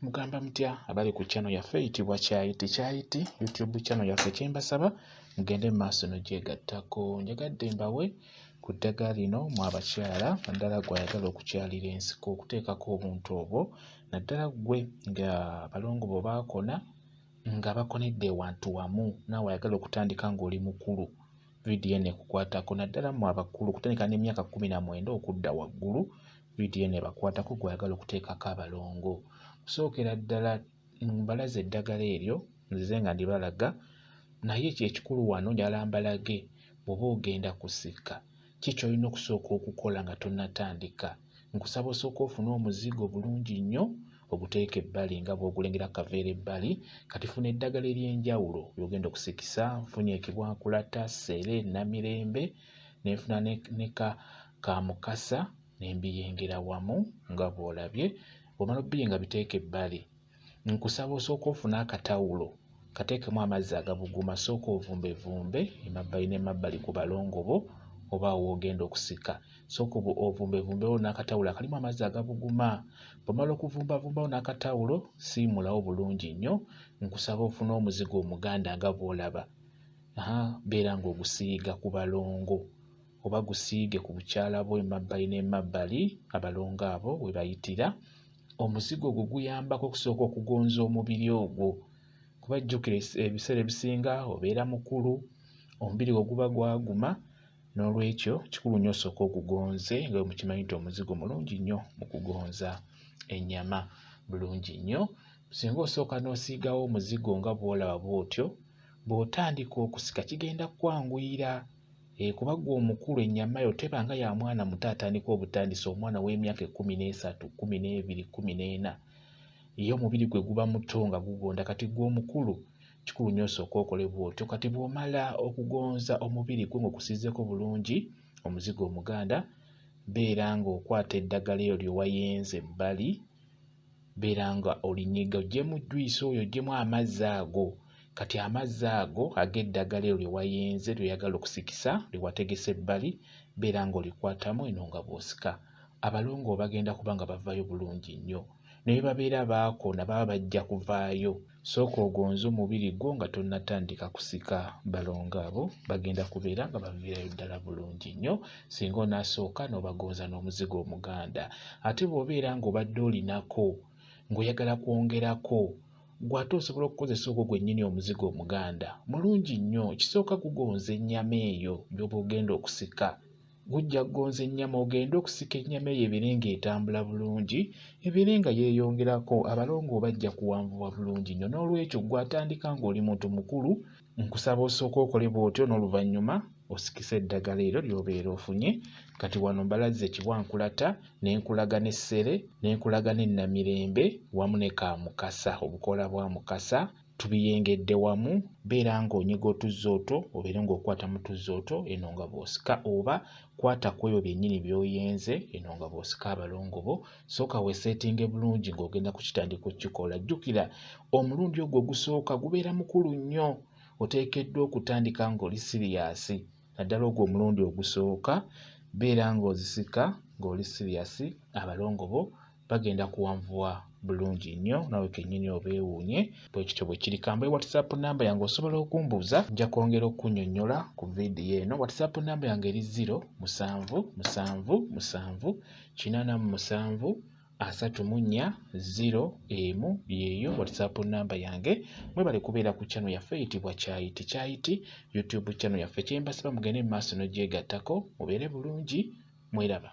Mugamba mutya abali ku channel yaffe eyitibwa Kyayiti Kyayiti YouTube channel yaffe, kyembasaba mugende mu maaso nogyegattako. Njagadde mbawe ku ddagala lino mu abakyala, naddala gwe ayagala okukyalira ensiko, okuteekako obuntu obwo, naddala ggwe nga balongo bo baakona nga bakonedde ewantu wamu, naawe ayagala okutandika ng'oli mukulu. Vidiyo eno ekukwatako, naddala mmwe abakulu okutandika n'emyaka 19 okudda waggulu. Vidiyo eno ebakwatako gwe ayagala okuteekako abalongo. Kusookera ddala mbalaze eddagala eryo, nzize nga ndibalaga, naye ekyo ekikulu wano njagala mbalage bw'oba ogenda kusika ki ky'olina okusooka okukola nga tonnatandika. Nkusaba osooke ofune omuzigo bulungi nnyo oguteeke ebbali nga bw'ogulengera ku kaveera ebbali. Kati funa eddagala ery'enjawulo ly'ogenda okusikisa. Nfunye ekibwankulata, ssere, namirembe, ne nfuna ne ka kamukasa ne mbiyengera wamu nga bw'olabye. Bw'omala obiyenga biteeke ebbali. Nkusaba osooke ofune akatawulo kateekemu amazzi agabuguma, sooka ovumbevumbe emabbali n'emabbali ku balongo bo oba awo w'ogenda okusika. Sooka ovumbevumbewo n'akatawulo akalimu amazzi agabuguma. Bw'omala okuvumbavumbawo n'akatawulo, siimulawo bulungi nnyo. Nkusaba ofune omuzigo omuganda nga bw'olaba. Beera ng'ogusiiga ku balongo oba gusiige ku bukyala bwo emabbali n'emabbali abalongo abo we bayitira. Omuzigo ogwo guyambako okusooka okugonza omubiri ogwo, kuba jjukira ebiseera ebisinga obeera mukulu, omubiri gwo guba gwaguma, n'olwekyo kikulu nnyo osooke ogugonze nga bwe mukimanyi nti omuzigo mulungi nnyo mu kugonza ennyama bulungi nnyo. Singa osooka n'osiigawo omuzigo nga bw'olaba bw'otyo, bw'otandika okusika kigenda kukwanguyira. Kuba ggwe omukulu ennyama yo teba nga ya mwana muto atandika obutandisi, omwana ow'emyaka 13, 12, 14. Ye omubiri gwe guba muto nga gugonda, kati ggwe omukulu kikulu nnyo osooke okole bw'otyo. Kati bw'omala okugonza omubiri gwo ng'okusiizeeko bulungi omuzigo omuganda, beera ng'okwata eddagala eryo lye wayenze ebbali, beera nga olinyiga oggyemu juyisi oyo, oggyemu amazzi ago. Kati amazzi ago ag'eddagala eryo lye wayenze ly'oyagala okusikisa lye wategese ebbali, beera ng'olikwatamu eno nga bw'osika. Abalongo bagenda kuba nga bavaayo bulungi nnyo. Ne bwe babeera baakona baba bajja kuvaayo. Sooka ogonze omubiri gwo nga tonnatandika kusika balongo abo, bagenda kubeera nga baviirayo ddala bulungi nnyo singa onaasooka n'obagonza n'omuzigo omuganda. Ate bw'obeera ng'obadde olinako ng'oyagala kwongerako, ggwe ate osobola okukozesa ogwo gwennyini omuzigo omuganda. Mulungi nnyo, ekisooka gugonza ennyama eyo gy'oba ogenda okusika. Gujja kugonza ennyama ogende okusika ennyama eyo ebeere ng'etambula bulungi, ebeere nga yeeyongerako, abalongo bajja kuwanvuwa bulungi nnyo. Noolwekyo ggwe atandika ng'oli muntu mukulu, nkusaba osooke okole bw'otyo n'oluvannyuma osikise eddagala eryo ly'obeera ofunye. Kati wano mbalaze ekibwankulata, ne nkulaga n'essere, ne nkulaga ne Namirembe wamu ne kaamukasa, obukoola bwa mukasa. Tubiyengedde wamu. Beera ng'onyiga otuzzi otwo, obeere ng'okwata mu tuzzi otwo eno nga bw'osika, oba kwata ku ebyo byennyini by'oyenze eno nga bw'osika abalongo bo. Sooka weeseetinge bulungi ng'ogenda kukitandika okukikola. Jjukira omulundi ogwo ogusooka gubeera mukulu nnyo, oteekeddwa okutandika ng'oli siriyaasi, naddala ogwo omulundi ogusooka. Beera ng'ozisika ng'oli siriyaasi, abalongo bo bagenda kuwanvuwa bulungi nnyo nawe kennyini obeewuunye. Bwe kityo bwe kiri. Kambawe WhatsApp namba yange osobola okumbuuza, nja kwongera okukunnyonnyola ku vidiyo eno. WhatsApp namba yange eri 0 7 7 7 87 34 0 1, yeeyo WhatsApp namba yange. Mwebale kubeera ku channel yaffe eyitibwa Kyayiti Kyayiti YouTube channel yaffe. Kye mbasaba mugende mu maaso n'ogyegattako, mubeere bulungi, mweraba.